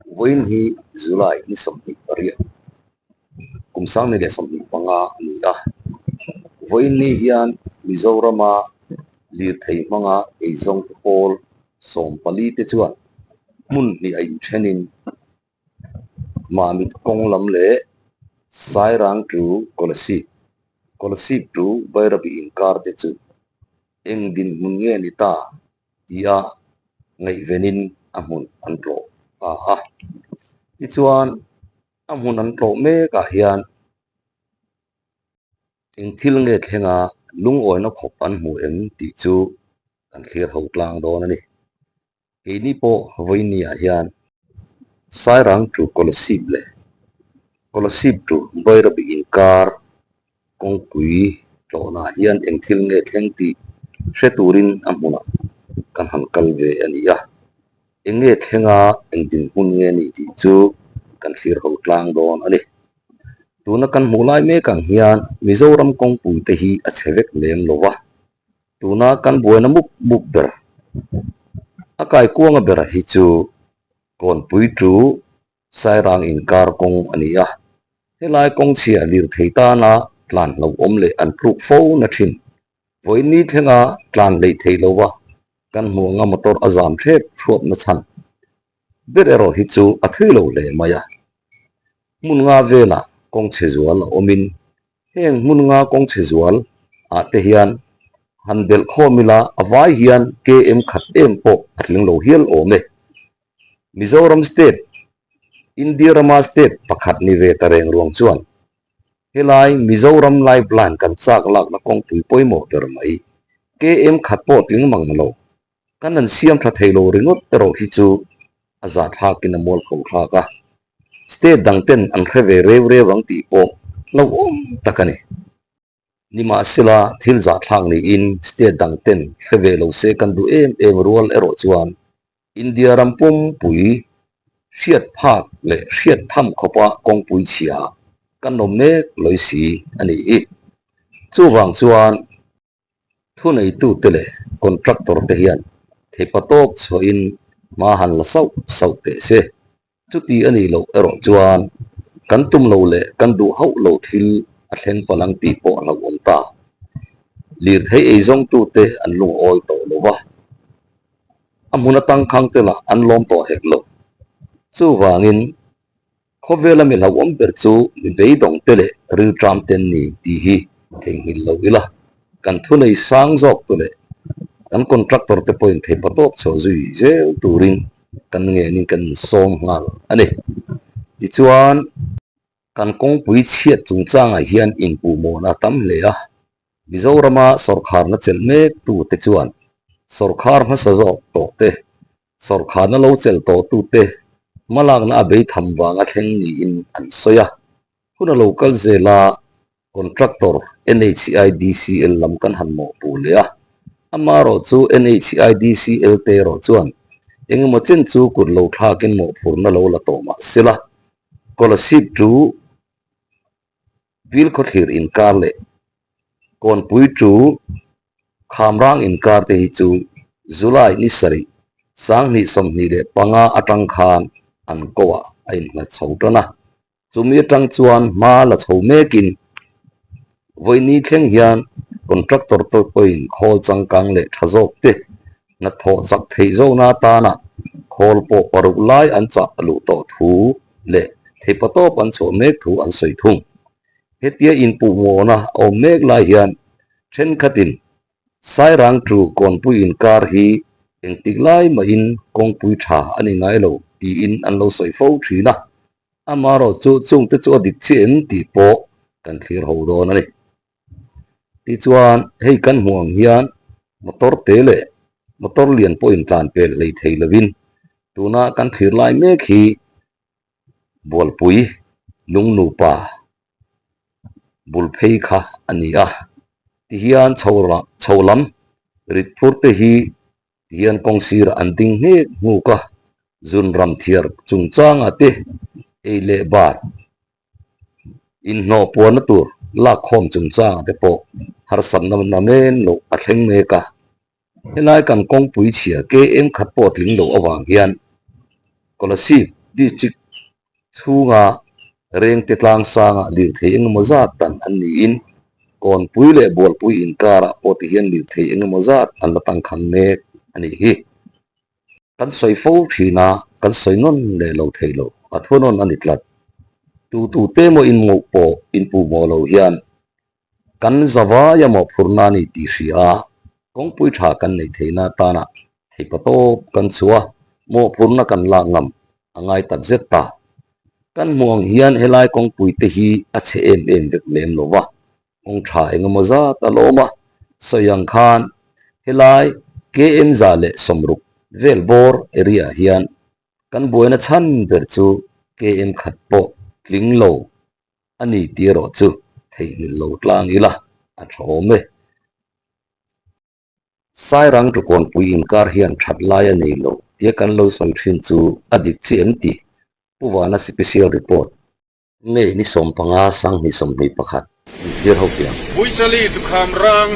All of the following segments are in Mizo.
Vawiin hi July ni 28, kum 2025 a ni a. Vawiin ni hian Mizorama lirthei hmanga eizawngte pawl 14 te chuan hmun hnih a inthenin Mamit kawng lam leh Sairang to Kolasib, Kolasib to Bairabi inkar te chu eng dinhmun nge ni ta tia ngaihvenin a hmun an tlawh ta a. Tichuan, a hmun an tlawh mekah hian eng thil nge thlenga lungawina khawp an hmu em tih chu kan thlir ho tlang dawn a ni. Keini pawh vawinia hian Sairang to Kolasib leh Kolasib to Bairabi inkar kawngpui tlawhnah hian eng thil nge thleng tih hre turin a hmunah kan han kal ve a ni a. Eng nge thlenga eng dinhmun nge a nih tih chu kan thlir ho tlang dawn a ni. Tuna kan hmuh lai mek ang hian Mizoram kawngpui te hi a chhe vek lem lo va. Tuna kan buaina mup mup ber a kaikuanga bera hi chu Kawnpui chu Sairang inkar kawng a ni a, helai kawng chhia lirthei tana tlan hlauhawm leh an tluk fo na thin. Vawiin thlenga tlan hleih theih lova kan hmuh anga motor a zam thep thuap na chhan ber erawh hi chu a thui lo hle mai a. Hmun nga velah kawng chhe zual a awmin Heng hmun nga kawng chhe zual ah te hian han belh khawm ila a vai hian KM khat em pawh a tling lo hial awm e. Mizoram State, India rama state pakhat ni ve ta reng ruang chuan helai Mizoram Lifeline kan chak lakna kawngpui pawimawh ber mai KM khat pawh tling mang lo kan han siam tha thei lo ringawt erawh hi chu a zahthlakin a mual kho thlak a. State dang ten an hre ve reu reu ang tih pawh hlauhawm tak a ni. Nimahsela, thil zahthlak niin state dang ten hre ve lo se kan duh em em rual erawh chuan India ram pumpui hriat phak leh hriat tham khawpa kawngpui chhia kan awm mek lawi si a nih hi. Chuvang chuan. Thuneitute leh contractor te hian theipa tawp chhuahin hma han la sauh sauh teh se. Chuti a nih loh erawh chuan kan tum lo leh kan duh hauh lo thil a thleng palh ang tih pawh a hlauhawm ta. Lirthei eizawngtute an lungawi tawh lo va, a hmun atang khang te lah an lawm tawh hek lo. Chuvangin Khawvela mi hlauhawm ber chu mi beidawng te leh rilṭam te an ni tih hi theihnghilh lo ila, kan thunei sang zawk tu leh kan contractor te pawhin theipa tawp chhuah zui zel turin kan ngenin kan insawm nghal a ni. Tichuan, kan kawngpui chhiat chungchangah hian inpuhmawhna a tam hle a, Mizorama sawrkharna chelh mek tute chuan sawrkhar hmasa zawk tawh te Sawrkharna lo chelh tawhtute hmalakna a bei tham vanga thleng niin an sawi a. Hun a lo kal zel a, contractor NHIDCL lam kan han mawhpuh leh a. Amaherawh chu NHIDCL te erawh chuan engemaw chen chu kut lo thlakin mawhphurna lo la tawh mah se la, Kolasib chu Bilkhawthlir inkar leh Kawnpui chu Khamrang inkar te hi chu July ni sarih 2025 atang khan an ko ah a innghat chho tan a. Chumi atang chuan hma la chho mekin vawiini thleng hian contractor te pawhin khawl changkang leh tha zawk te hnathawh chak theih zawkna atana khawl pawh paruk lai an chah luh tawh thu leh theipa tawp an chhuah mek thu an sawi thung. Hetia inpuhmawhna a awm mek lai hian thenkhatin Sairang chu Kawnpui inkar hi engtik lai mahin kawngpui tha a ni ngai lo tiin an lo sawi fo thin a, amaherawh chu chungte chu a dik chiah em tih pawh kan thlir ho dawn a ni. Tichuan hei kan hmuh ang hian motor te leh motor lian pawhin tlan pel hlei thei lovin tuna kan thlir lai mek hi Bualpui lungnupa bul phei kha a ni a. Tihian chho lam rit phur te hi tihian kawng sirah an ding nghek nghuk a, zun ram thiar chungchangah te ei leh bar Inhnawh puanna tur lakkhawm chungchangah te pawh harsatna namen loh a thleng mek a. Helai kan kawngpui chhia KM khat pawh tling loh avang hian Kolasib District chhunga Rengte tlangsanga lirthei engemaw zat dan an niin Kawnpui leh Bualpui inkarah pawh ti hian lirthei engemaw zat an la tangkhang mek a nih hi. Kan sawi fo thin a, kan sawi nawn leh lo thei lo, a thu nawn a ni tlat. Tu tu te maw in mawh pawh in puh mawh lo hian kan zavai a mawhphurhna a ni tih hria a, kawngpui tha kan neih theihna atana theipa tawp kan chhuah a, mawhphurhna kan lak ngam a ngai tak zet ta. Kan hmuh ang hian helai kawngpui te hi a chhe em em vek lem lo va, Kawng tha engemaw zat a lawm a, sawi ang khan helai KM 160 vel bawr area ah hian kan buaina chhan ber chu KM khat pawh tling lo a ni tih erawh chu theihnghilh lo tlang ila a tha awm e. Sairang Tukawnpui inkar hian that lai a nei lo tia kan lo sawi thin chu a dik chiah em tih Pu Vana Sipisial Report. May ni 15 2021 inthlir ho piang. Buichali tukham rang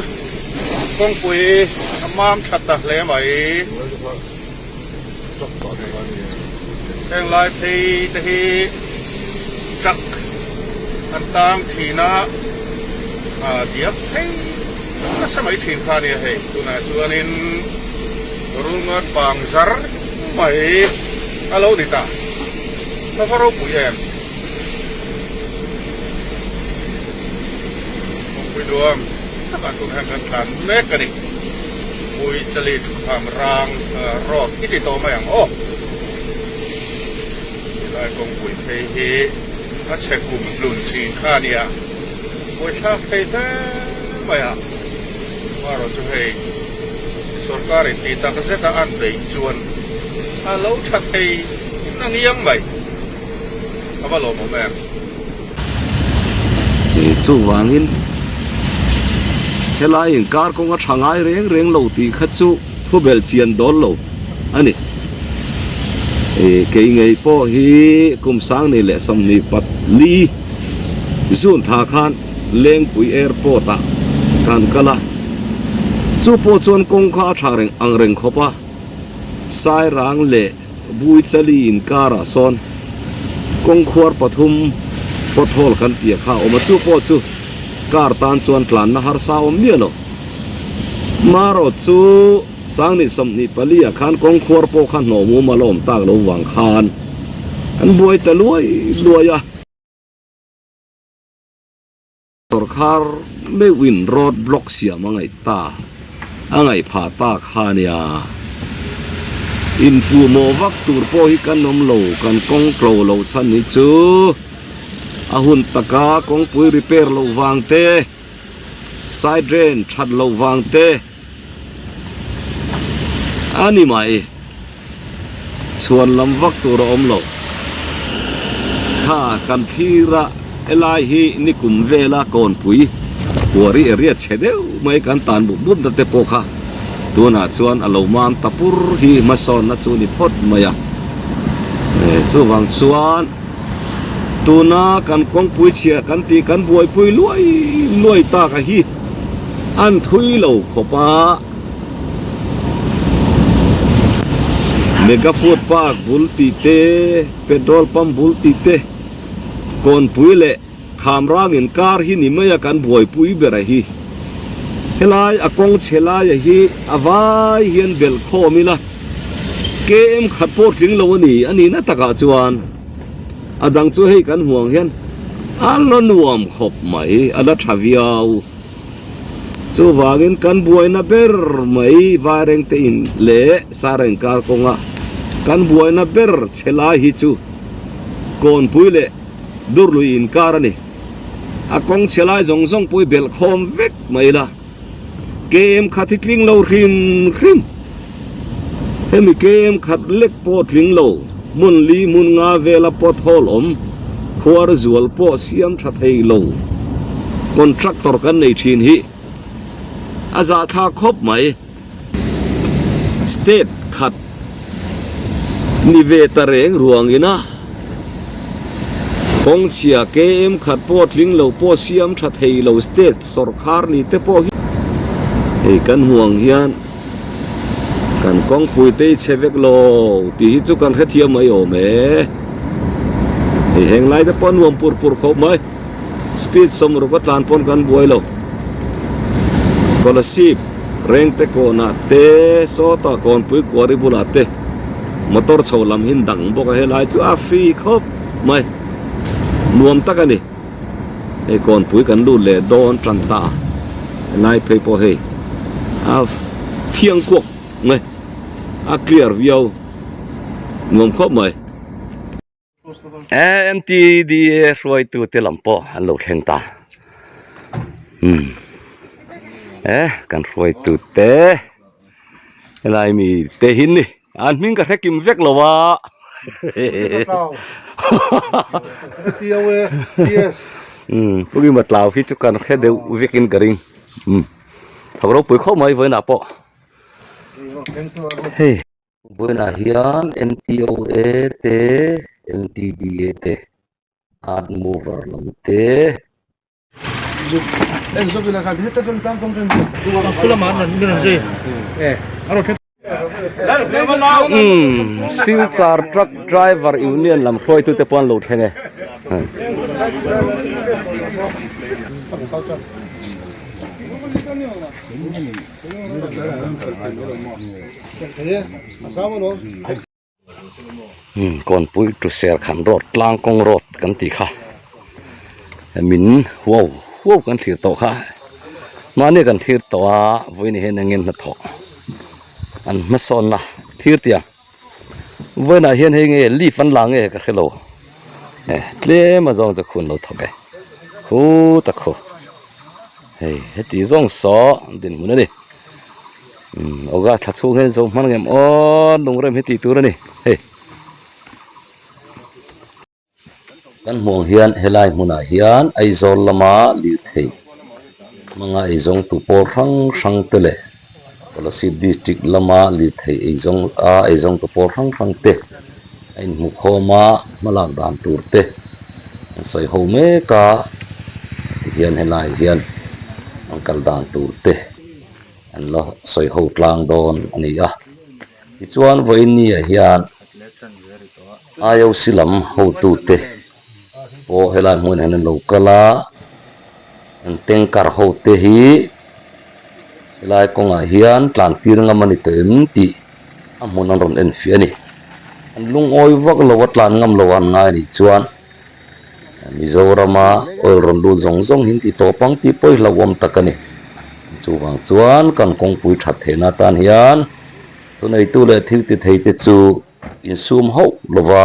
kawngpui a mam tha ta hle mai. Heng lai phei te hi truck an tang thin a, diak phei nasa mai thin kha a nia hei. Tunah chuanin rulngan pang zar mai a lo ni ta. Ka va ropui em? Kawngpui nuam takah tun hian kan tlan mek a ni. Puichali thukham rang road i ti tawh mai ang aw. Helai kawngpui phei hi a chhe kum hlun thin kha a nia. Buaithlak thei hle mai a. Marawh chu hei sorkar in tih tak zeta an beih chuan a lo tha thei na ngiang mai. A va lawmawm em? Chuvangin helai inkar kawng a tha ngai reng reng lo tih kha chu thu belh chian dawn lo a ni. Kei ngei pawh hi kum 2024 June thla khan Lengpui Airport ah kan kal a, chu pawh chuan kawng kha a tha reng ang reng khawp a, Sairang leh Buichali inkarah sawn kawng khuar pathum pothole kan tih kha a awm a, chu pawh chu car tan chuan tlanna harsa a awm miah lo. Marawh chu 2024 ah khan kawng khuar pawh kha hnawh mumal a awm tak lo vang khan an buai ta luai luai a. Sorkar meuhin road block siam a ngaih ta, a ngaih phah ta kha a nia. Inpuhmawh vak tur pawh hi kan awm lo, kan kawng tlo loh chhan hi chu a hun taka kawngpui repair loh vang te, side drain that loh vang te a ni mai. Chhuan lam vak tur a awm lo. Kha kan thlir a, helai hi nikum vela kawnpui Kuari area chhe deuh mai kan tan bup bup na te pawh kha tunah chuan a lo mam ta pur hi hmasawnna chu ni phawt mai a. Chuvang chuan tuna kan kawngpui chhia kan tih kan buaipui luai luai tak a hi an thui lo khawp a. Mega Food Park bul tih te, petrol pump bul tih te, kawnpui leh khamrang inkar hi ni mai a kan buaipui ber a hi. Helai a kawng chhe laia hi a vai hian belh khawm ila KM khat pawh tling lo a ni a nihna takah chuan a dang chu hei kan hmuh ang hian a la nuam khawp mai a la tha viau. Chuvangin kan buaina ber mai Vairengte in leh Sareng kar kawnga kan buaina ber chhe lai hi chu Kawnpui leh Durlui inkar a ni. A kawng chhe lai zawng zawng pawh i belh khawm vek mai la. KM khat hi tling lo hrim hrim. Hemi KM khat lek pawh tling lo, hmun li hmun nga vela pothole awm, khuar zual pawh siam tha thei lo contractor kan nei thin hi a zahthlak khawp mai. State khat ni ve ta reng ruang ina kawng chhia KM khat pawh tling lo pawh siam tha thei lo state sawrkhar ni te pawh hi hei kan hmuh ang hian Kan kawngpui te i chhe vek lo tih hi chu kan hrethiam mai awm e. Hei heng lai te pawh a nuam pur pur khawp mai. Speed sawmruk a tlan pawn kan buai lo. Kolasib Rengte kawnah te sawtah Kawnpui Kuari bulah te motor chho lam hi dang bawk a helai chu a free khawp mai. Nuam tak a ni. Hei Kawnpui kan lut leh dawn tan ta a helai phei pawh hei a thiang kuak mai a clear viau nuam khawp mai. MTDA hruaitu te lam pawh an lo thleng ta umm eh kan hruaitu te helai mi te hi ni an hming ka hre kim vek lo a umm pu Rima tlau hi chu kan hre deuh vek in ka ring umm thawk ropui khawp mai vawiinah pawh hei. Vawiinah hian MTOA te, MTDA te, Earth Mover lam te. Umm Silchar Truck Driver Union lam hruaitute pawh an lo thleng e. Kawnpui to Serkhan road tlang kawng road kan tih kha min huau huau kan thlir tawh kha mahni kan thlir tawh a vawiin hian engin hnathawh an hmasawnna thlir tiang vawiinah hian hei nge leaf an la nge ka hrelo tlem a zawng chu khun lo thawk e khuta khu. Hei heti zawng saw dinhmun a ni umm August thla chhung hian zo hman ngem aw lungrem hi tih tur a ni hei. Kan hmuh ang hian helai hmunah hian Aizawl lama lirthei hmanga eizawngtu pawl hrang hrang te leh Kolasib district lama lirthei eizawng a eizawngtu pawl hrang hrang te a inhmukhawm a hmalak dan tur te an sawi ho mek a tihian helai hian an kal dan tur te an la sawi ho tlang dawn a ni a tichuan vawiin ni ah hian I_O_C lam hotu te pawh helai hmun hian an lo kal a an tanker ho te hi helai kawngah hian tlan tir ngam a ni tawh em tih a hmun an rawn en fiah a ni. An lungawi vak lo a tlan ngam lo an ngai a nih chuan Mizorama oil rawn lut zawng zawng hi an ti tawp ang tih pawh hi hlauhawm tak a ni. Chuvang chuan kan kawngpui that theihna atan hian thuneitu leh thil ti thei te chu insum hauh lova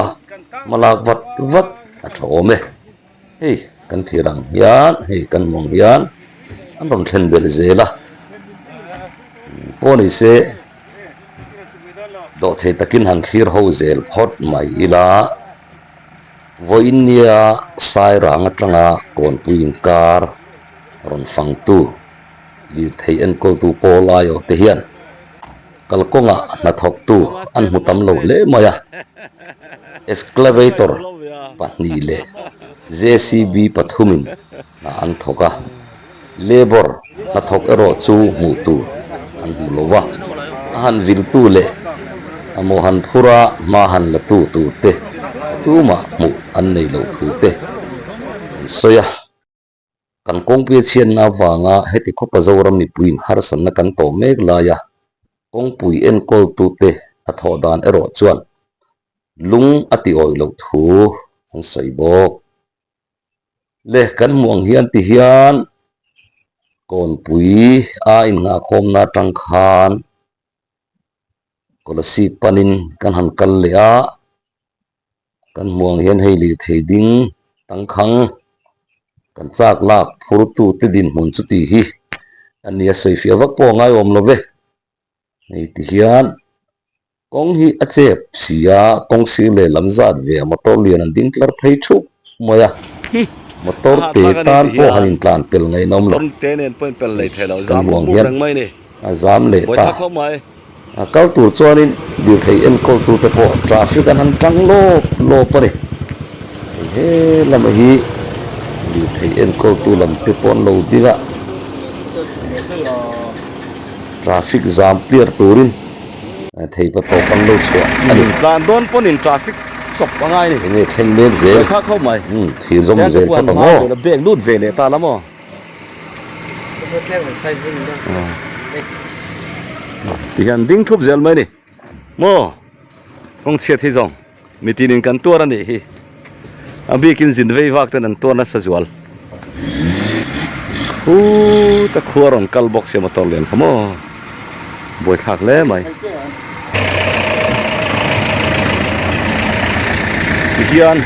hmalak vat vat a tha awm e. Hei kan thlir ang hian hei kan hmu ang hian an rawn thlen belh zel a pawh ni se dawhthei takin han thlir ho zel phawt mai ila vawiin nia Sairang atanga Kawnpui inkar rawn fangtu lirthei enkawltu pawl aiawh te hian Kalkawngah hnathawktu an hmu tam lo hle mai a, excavator pahnih leh JCB pathumin hna an thawk a, labour hnathawk erawh chu hmuh tur an hmu lo va, a han viltu leh a mawh han phura hma han latu turte tumah hmuh an nei loh thu te an sawi a. Kan kawngpui chhiatna avanga heti khawpa Zoram mipuiin harsatna kan tawh mek laia kawngpui enkawltute a thawh dan erawh chuan lung a ti awih loh thu an sawi bawk. Le kan hmuh ang hian ti hian kawnpui a innghahkhawmna atang khan Kolasib panin kan han kal leh a. Kan hmuh ang hian hei lirthei ding tangkhang kan chak lak phur tu te dinhmun chu tih hi a ni a sawi fiah vak pawh a ngaiawm lo ve. Hei ti hian kawng hi a chep si a, kawng sir leh lam zat ve a motor lian an ding tlar phei thup mai a, motor te tan pawh han intlan pel ngaihna awm lo. Kan hmuh ang hian a zam leh ta. A kal tur chuanin lirthei enkawltute pawh traffic an han tang lawp lawp a ni. Hei he lama hi lirthei enkawltu lam te pawh an lo ding a, traffic zam clear turin thei pa tawp an lo chhuah a ni. Tlan dawn pawnin traffic chawp a ngai a ni. Enge thleng mek zel. Kha khawp mai. Umm thlir zawm zel phawt ang aw. Bag lut ve leh ta la maw. Tihian ding thup zel mai a ni maw. Kawng chhiat hi zawng mitin in kan tuar a nih hi. A bikin zin vei vak ten an tuar nasa zual. Khuta khua rawn kal bawk sia motor lian kha maw. Buaithlak hle mai. Tihian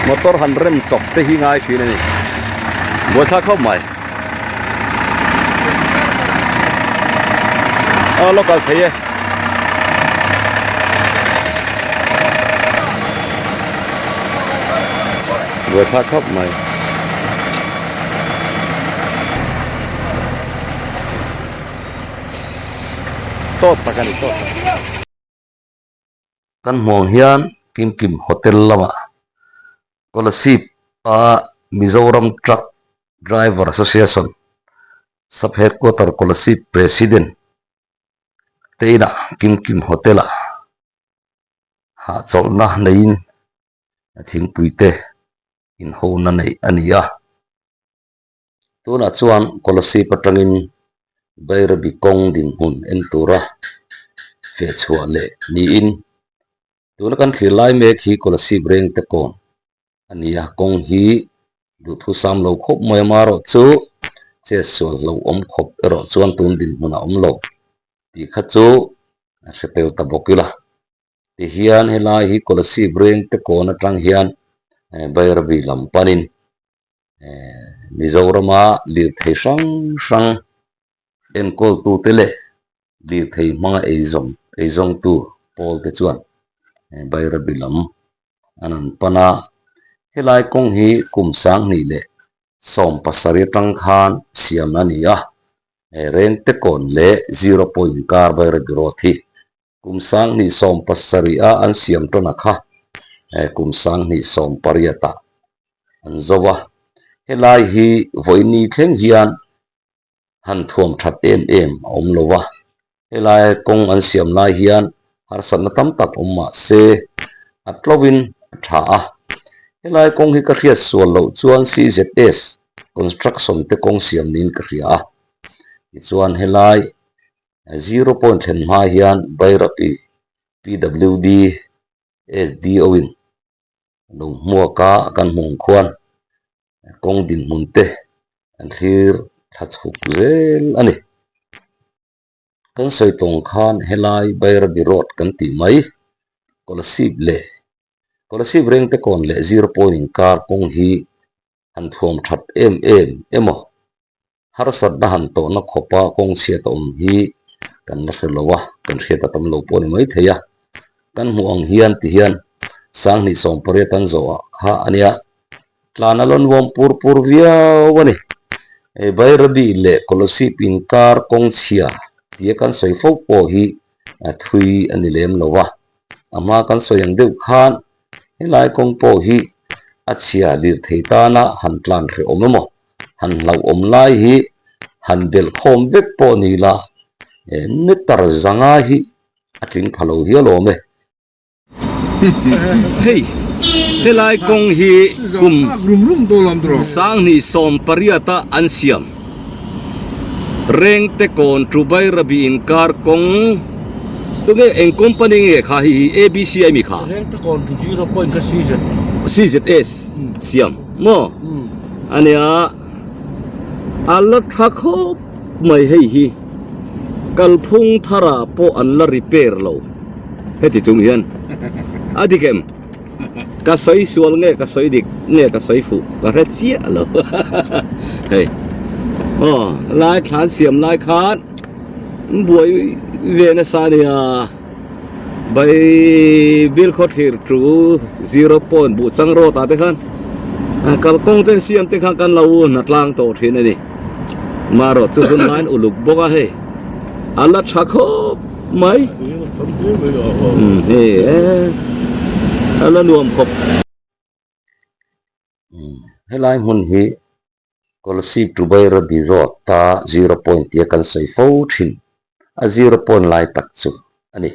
motor han rem chawp te hi ngai thin a ni. Buaithlak khawp mai. Aw lo kal thei e. Buaithlak khawp mai. Tawt tak a ni tawt tak. Kan hmuang hian Kimkim Hotel lamah Kolasib a Mizoram Truck Driver Association Sub Headquarter Kolasib President te inah Kimkim Hotel ah hahchawlhna neiin thingpui te inhona neih a ni a. Tunah chuan Kolasib atangin Bairabi kawng dinhmun en tura feh chhuah leh niin tuna kan thlir lai mek hi Kolasib rengte kawn a ni a, kawng hi duhthusam lo khawp mai amaherawh chu chetsual hlauhawm khawp erawh chuan tun dinhmun a awm lo tih kha chu a hre tel ta bawk ila. Tihian helai hi Kolasib rengte kawn atang hian Bairabi lam panin Mizorama lirthei hrang hrang enkawltute leh lirthei hmanga eizawng eizawngtu pawl te chuan Bairabi lam an rawn pan a. Helai kawng hi kum sanghnih leh 17 atang khan siam a ni a, Rengte kawn leh Zero Point inkar Bairabi Road hi Kum 2017 a an siam tawna kha kum 2018 ah an zo a, helai hi vawiini thleng hian han thuam that em em a awm lo a, helai kawng an siam lai hian harsatna tam tak awm mah se a tlovin a tha a, helai kawng hi ka hriat sual loh chuan CZS construction te kawng siam niin ka hria a, tichuan helai Zero point thlen hma hian Bairapi PWD SDO in lo hmuak a, kan hmuh ang khuan kawng dinhmun te an thlir thla chhuk zel a ni. Kan sawi tawng khan helai Bairabi road kan tih mai Kolasib leh Kolasib rengte kawn leh zero point inkar kawng hi han thuam that em em emaw harsatna han tawhna khawpa kawng chhiat a awm hi kan la hre lo a, kan hriat a tam lo pawh a ni maithei a. Kan hmuh ang hian ti hian 2018 an zawh ah kha a nia, tlan a la nuam pur pur viau a ni. Hei Bairabi leh Kolasib inkar kawng chhia tia kan sawi fo pawh hi a thui a ni lem lo a, a hma kan sawi ang deuh khan Helai kawng pawh hi a chhia lir thei tana han tlan hreh awm emaw, han hlauhawm lai hi han belh khawm vek pawh ni la, meter zanga hi a tling pha lo hial awm e. Hei, helai kawng hi kum 2018 a an siam Rengte kawn Trubairabi inkar kawng. Tunge eng company nge kha hi hi ABC a mi kha? Rengte kawn chu zero point kha CZ. CZS siam maw? Ania a la tha khawp mai hei hi kalphung tharah pawh an la repair lo heti chung hian a dik em? Ka sawi sual nge ka sawi dik nge ka sawi fuh ka hre chiah lo hei aw lai thlan siam lai khan buai ve nasa a nia bai bil khaw thlir chu zero point buh chang rawt ah te khan kalkawng te siam te khan kan lo hna tlang tawh thin a ni marawh chu hun laiin uluk bawk a hei a la tha khawp mai hei a la nuam khawp. Helai hmun hi Kolasib to Bairabi road ta zero point tia kan sawi fo thin a zero point lai tak chu a ni.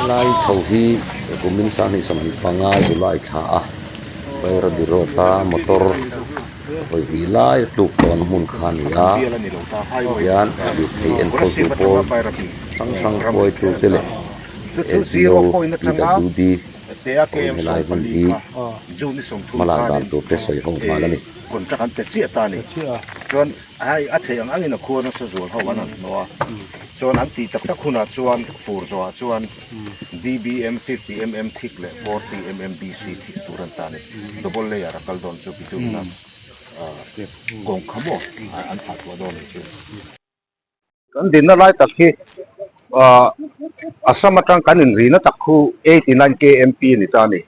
Helai chho hi kumin sanghnih 25 July thla a Bairabi Road a motor vawi hnih lai a tluk tawn hmun kha a ni a, hian lirthei enkawltu pawl hrang hrang hruaitute leh LPO, PWD ho helai hmun hi hmalak dan tur te sawi ho nghal a ni. Hei a theih ang angin a khuar nasa zual ho an han hnawh a, chuan an tih tak tak hunah chuan fur zawhah chuan DBM 50 mm thik leh 40 mm BC thik tur an ta a ni. Double layer a kal dawn chu bituminous kawng kha maw an phah thuah dawn ang chu. Kan dinna lai tak hi Assam atang kan inrihna tak khu 89 kmp a ni ta a ni.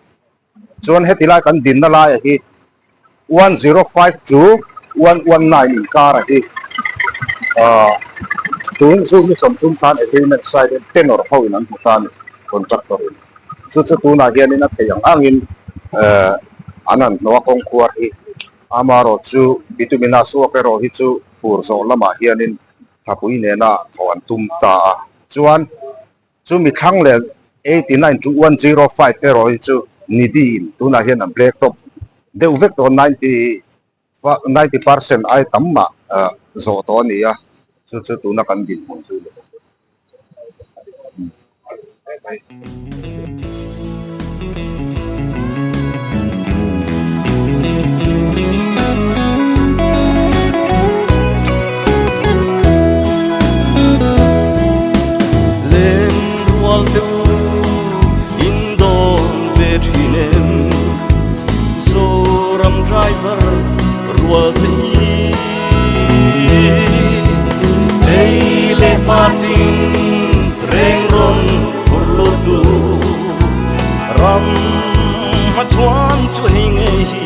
Chuan heti lai kan dinna laiah hi 105 to 119 inkara hi tun June ni 30 khan agreement sign in tenor ho in an hmu ta a ni contractor in. Chu chu tunah hianin a theih ang angin an han hnawh a kawngkhuar hi. Amaherawhchu bituminous work erawh hi chu fur zawh lamah hianin thapui nena thawh an tum ta a. Chuan Chumi thlang leh 89 to 105 erawh hi chu Nidhi in tunah hian a black top deuh vek tawh 90 percent ai tam mah zawh tawh a ni a, chu chu tuna kan dinhmun chu a ni bawk. Len rual te u in dawn ve thin em Zoram driver rual te hi Ei leh pa ting reng rawn phur lut tu Ram hmachhuan chu hei ngei hi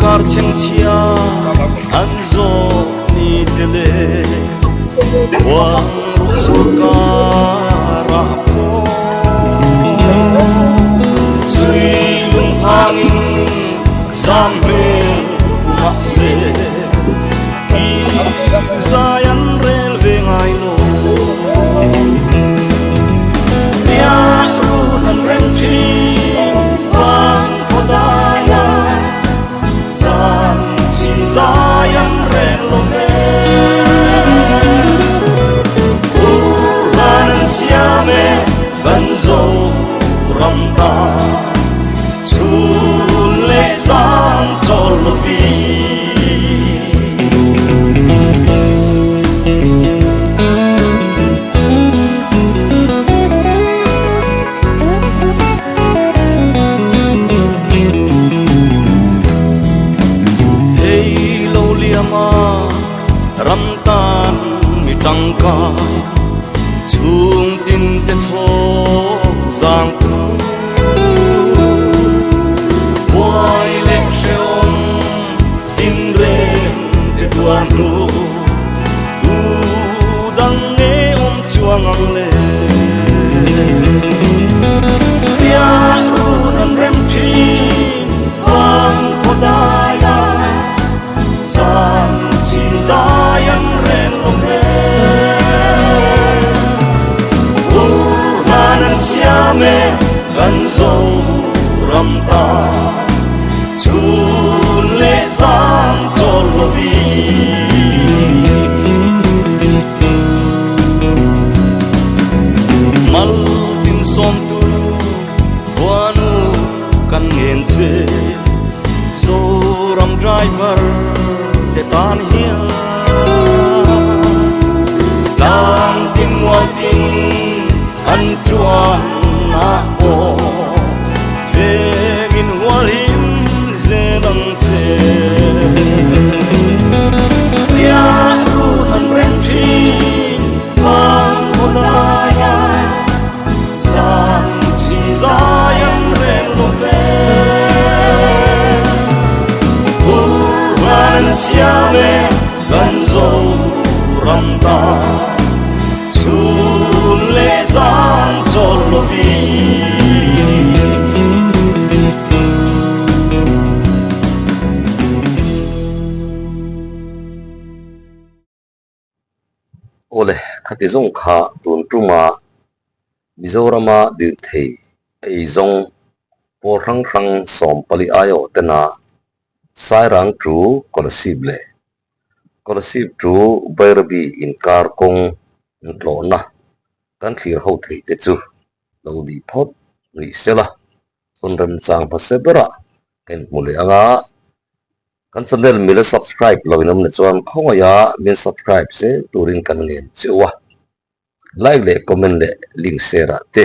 Kar chhengchhia an zawh ni te le Khuang ruh sur karah pawh Sui lung phangin zam hmel pu mahse Ki zai an rel ve ngai lo Riak run an rem thin vang khaw daia Zan chim zai an rel lo ve Urhlan an siam e kan Zoram ta Chhun leh zan chawl lovin. Hei lo liam a ram tan mi tangkai chhung tin te chhawk zang tu buai leh hrehawm tin reng te tuar hnu tu dang nge awm chuang ang le Riak run an rem thin vang khaw dai a zan chin zai an rel lo ve Urhlan an siam e kan Zoram ta Chhun leh zan chawl lovin. Mal tin sawmtu khuanu kan ngen che Zoram driver te tan hian Tlang tin mual tin an chuan a pawh Vengin hualhim zel ang che. Riah run an rem thin vang khaw laia. siam e kan Zoram tan chhun leh zan chawl lovin. Awle, khati zawng kha tun tuma Mizorama lirthei ei zawng pawl hrang hrang 40 aiawh tena Sairang to Kolasib leh Kolasib to Bairabi inkar kawng intlawhna kan thlir ho theih te chu lo nih phawt rih sela, hun remchang hmasa berah ka inhmu leh ang a. Kan channel mila subscribe lo in awm leh chuan khawngaih a min subscribe zel turin kan ngen cheu a. Like leh comment leh link share ah te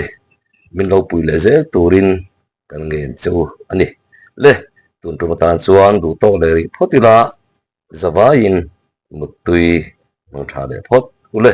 min lo pui leh zel turin kan ngen cheu a ni. Le tun tum atan chuan duh tawk leh rih phawt ila zavaiin muttui hmang tha leh phawt u le.